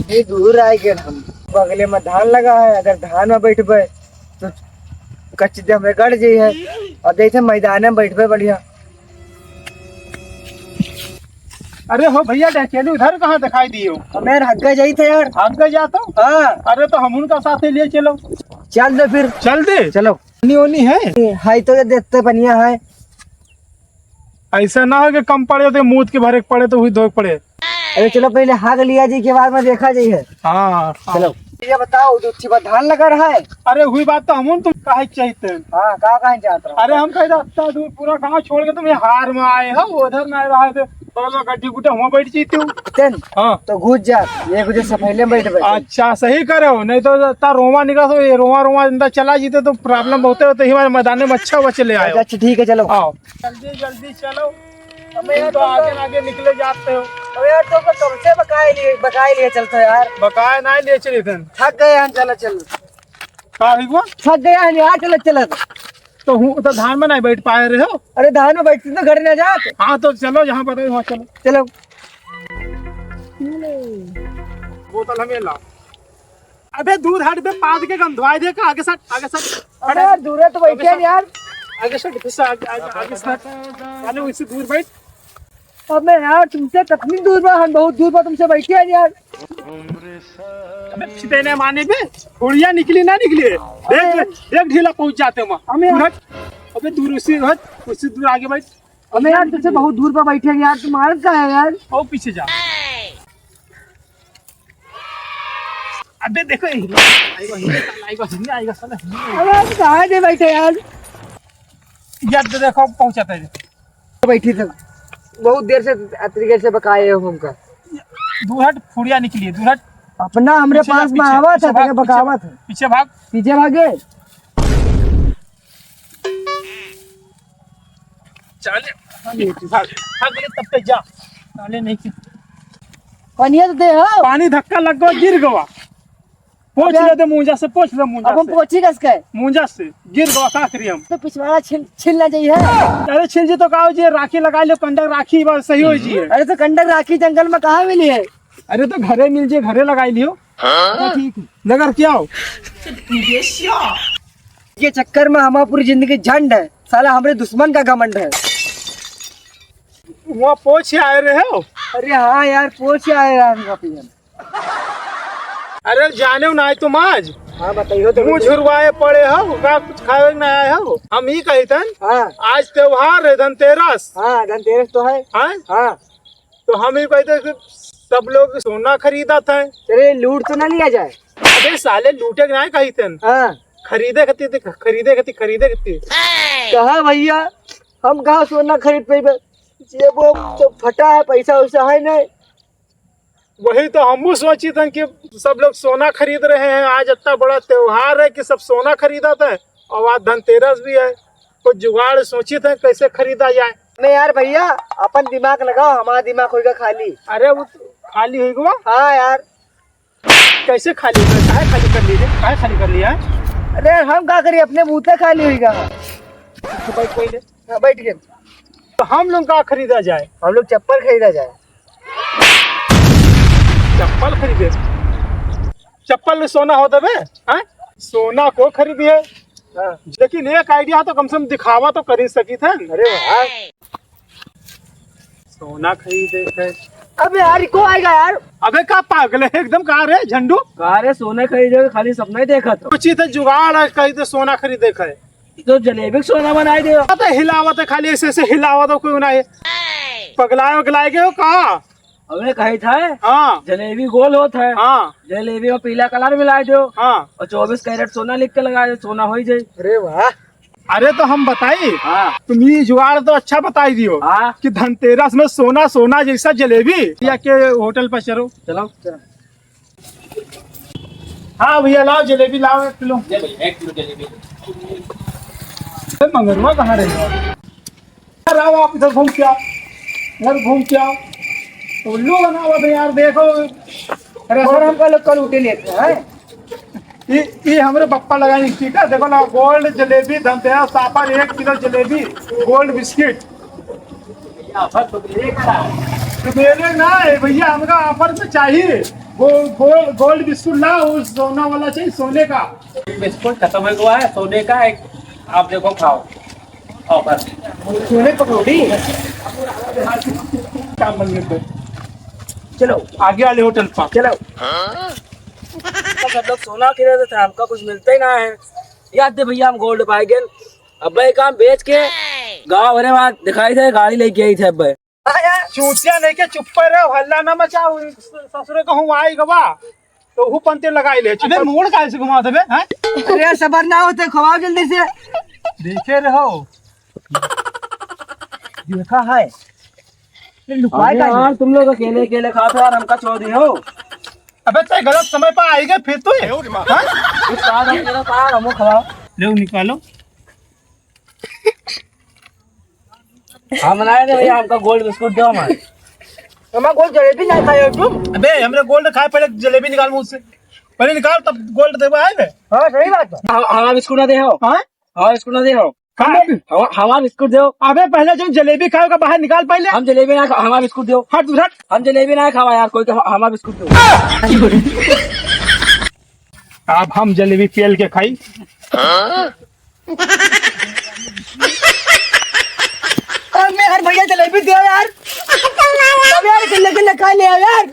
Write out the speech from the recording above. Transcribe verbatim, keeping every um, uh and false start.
ये दूर आए गए हम, बगले में धान लगा है, अगर धान में बैठबे तो कच्चे दे हमरे गड़ जाई है, और जैसे मैदान में बैठबे बढ़िया। अरे हो भैया, डहकेली उधर कहाँ दिखाई दियो? हमें यार हग्गा जाई थे यार। हग्गा जात हो? हाँ। अरे तो हम उनका साथ ही ले चलो। चल दे फिर। चल दे। चलो। पानी ओनी है? हाय तो ये देखते पनिया है। ऐसा ना हो कि कम पड़े तो मूत के भरे के पड़े तो हुई धोए के पड़े। अरे चलो पहले हाग लिया जी के बाद में देखा जाई है। हाँ, हाँ। चलो। ये बताओ, दो अच्छी बात धान लगा रहा है। अरे हुई बात तो हम तुम काहे चाहते हैं? हाँ, का काहे चाहत रहा? अरे हम कह रहा था, दूर पूरा गांव छोड़ के तुम ये हार में आए हो, उधर ना रहा थे, बगल में गड्ढी गुड्ढा हुआ बैठ जीते हो। तेन? हाँ। तो घुस जा, ये कुछ सफेले में बैठ बैठ। अच्छा, सही करे हो, नहीं तो ता रोमा निकला तो ये रोमा रोमा अंदर चला जीते तो प्रॉब्लम बहुते होते ही हमारे मैदान में अच्छा हुआ चले आए हो। अच्छा, ठीक है, चलो। आओ। जल्दी, जल्दी चलो। अबे यार, तुम तो तुम आगे तो आगे निकले जाते हो। अबे यार, तुम तो कब से बकाए लिए, बकाए लिए चलते हो यार। बकाए ना लिए चले थे। थक गए हैं, चलो, चलो। का हुई वो? थक गया है यार, चलो, चलो। तो हूँ, तो धान में नहीं बैठ पाए रहे हो? अरे, धान में बैठते तो घर ना जात। हाँ, तो चलो, जहाँ बताओ, वहाँ चलो। चलो। बोतल हमें ला। अबे दूर हट बे, पाद के गंधवाए दे का, आगे सट, आगे सट। अरे यार, दूर है तो बैठे हैं यार। आगे सट, आगे, आगे, आगे सट। अरे उससे दूर बैठ। अबे यार, तुमसे कितनी दूर बा, हम बहुत दूर बा तुमसे बैठे हैं यार। अबे छिपे ने माने बे, पुड़िया निकली ना निकली। देख, देख ढीला पहुंच जाते हैं वहाँ। हमें यार। अबे दूर उससे हट, उससे दूर आगे बैठ। अबे यार, तुमसे बहुत दूर पर बैठे हैं यार, तुम मारत का है यार? ओ पीछे जा। अबे देखो, ये हिला, आएगा, हिला, साला, आएगा, हिला, आएगा, साला, हिला। अबे आप कहाँ दे बैठे यार? यार, तो देखो, पहुंचाता है। बैठी थे, बहुत देर से अतरी देर से बकाए हो हमका। दूर हट, फुड़िया निकली है, दूर हट। अपना हमरे पीछे जा, पास में पीछे, आवा पीछे था, भाग, तेरे पीछे, बकावत है। पीछे भाग। पीछे भागे। चले, भाग, भाग ले, तब पे जा। साले नहीं की। पानी तो दे हो। पानी धक्का लग गवा, गिर गवा। पोछ ले दे मुंजा से, पोछ ले मुंजा अब हम से। पोछी कस के? मुंजा से गिर गवा, का करी हम? तो पिछवाड़ा छिल, छिल ना जाई है। अरे छिल जी तो का हो जी, राखी लगाई लो, कंडक राखी बस सही हो जी। अरे तो कंडक राखी जंगल में कहाँ मिली है? अरे तो घरे मिल जे, घरे लगाई लियो। हाँ? तो ठीक है। नगर क्या हो? ये चक्कर में हमार पूरी जिंदगी झंड है, साला हमरे दुश्मन का घमंड है। वहाँ पोछ आए रहे हो? अरे हाँ यार, पोछ आए रहे हम यहाँ पे। अरे जाने हो ना तुम आज। हाँ, बताइए तो। मुँह झुरवाए पड़े हो, का कुछ खाए ना आए हो? हम ही कही थन। हाँ। आज त्योहार है धनतेरस। हाँ, धनतेरस तो है। हाँ? हाँ। तो हम ही कहते कि सब लोग सोना खरीदत हैं। अरे लूट तो ना लिया जाए। अबे साले लूटे के ना कही थन। हाँ। खरीदे खती, खरीदे खती, खरीदे खती। कहा भैया, हम कहाँ सोना खरीद पेबे? जेबो तो फटा है, पैसा वैसा है नहीं। वही तो हमहू सोचित हन कि सब लोग सोना खरीद रहे हैं, आज इतना बड़ा त्योहार है कि सब सोना खरीदत है, और आज धनतेरस भी है, कुछ जुगाड़ सोचित है कैसे खरीदा जाए। नहीं यार भैया, अपन दिमाग लगाओ, हमारा दिमाग होइगा खाली। अरे वो तो खाली होइगा। हाँ यार। कैसे खाली होइगा? काहे खाली कर लिए? काहे खाली कर लिया? अरे हम का करी, अपने बूते खाली होइगा। तो बैठ पहले। हाँ, बैठ गए। तो हम लोग का खरीदा जाए? हम लोग चप्पल खरीदा जाए। चप्पल खरीदे? चप्पल में सोना होता बे? हैं? सोना को खरीदी है? हाँ। लेकिन एक आइडिया तो कम से कम दिखावा तो कर ही सकी थे। अरे वाह। सोना खरीदे थे। अबे यार, को आएगा यार? अबे का पागल है एकदम? का रे झंडू? का रे, सोना खरीदे, खाली सपना ही देखा था। कुछ ही तो जुगाड़ है, कहीं तो सोना खरीदे का है। तो जलेबी के सोना बनाई दे। पता है, हिलावत है, खाली ऐसे ऐसे हिलावत है, कोई ना है। पगलाए वगलाए गए हो का? अबे कही था, हाँ। जलेबी गोल होत है। हाँ। जलेबी में पीला कलर मिला दो। हाँ। और चौबीस कैरेट सोना लिख के लगा दो, सोना हो ही जाए। अरे वाह। अरे तो हम बताई, हाँ। तुम ये जुगाड़ तो अच्छा बताई दियो हाँ। कि धनतेरस में सोना सोना जैसा जलेबी या के होटल पर चलो। चलो। हाँ भैया, लाओ जलेबी, लाओ एक किलो। ले भैया, एक किलो जलेबी। ए, मंगरुआ कहाँ रहे? यार, आओ आप इधर घूम के आओ, इधर घूम के आओ। उल्लू बना हुआ था यार, देखो। अरे और सर, हमका लोग कल उठे लेते हैं। ये, ये हमरे पप्पा लगाई, ठीक है? देखो ना, गोल्ड जलेबी, धनतेरस offer, एक किलो जलेबी, गोल्ड बिस्किट। तो मेरे ना है भैया, हमका offer में चाहिए। गो-, गोल, गोल्ड बिस्कुट ला, वो सोना वाला चाहिए, सोने का। बिस्कुट खत्म हो गया है, सोने का एक आप देखो, खाओ, खाओ बस। सोने पकौड़ी। काम बन गए। चलो, आगे वाले होटल पर चलो। तो सब लोग सोना खरीदते थे, हमका कुछ मिलता ही ना है। याद दे भैया, हम गोल्ड पाए गए। अब भाई काम बेच के गाँव भरे बात दिखाई थे, गाड़ी लेके आई थे अब भाई। चूतिया नहीं के, चुप पर रहो, हल्ला ना मचाओ। ससुरे कहूँ आई गवा तो हु पंते लगाई ले। अबे मूड़ काहे से घुमा देबे, हैं? अरे सबर ना होते, खवाओ जल्दी से। देखे रहो। देखा है। ये लुकाए अबे का यार, तुम लोग अकेले अकेले खाते हो और हमका छोड़ दियो। अबे ते गलत समय पर आई गए फिर तू। हाँ? कुछ कहा था मेरा, कहा हमको खवाओ। ले निकालो। हम ना है भैया, हमका गोल्ड बिस्कुट दो हमारे। हमारा गोल्ड जलेबी ना खाए हो तुम। अबे हमरे गोल्ड खाए, पहले जलेबी निकाल मुंह से। पहले निकाल, तब गोल्ड देबो, आए बे। हाँ, सही बात है। हम, हमारा बिस्कुट ना दे हो। हाँ? हमारा बिस्कुट ना दे हो। कहाँ? हमारा, हमारा बिस्कुट दे हो। अबे पहले जो जलेबी खाए का बाहर निकाल पहले। हम जलेबी ना खा, हमारा बिस्कुट दे हो। हट, हट। हम जलेबी ना खावा यार, कोई तो हमारा बिस्कुट दे हो। अब हम जलेबी पेल के खाई। अरे यार भैया, जलेबी दे यार। अब यार, गिल्ले गिल्ले खा ले यार।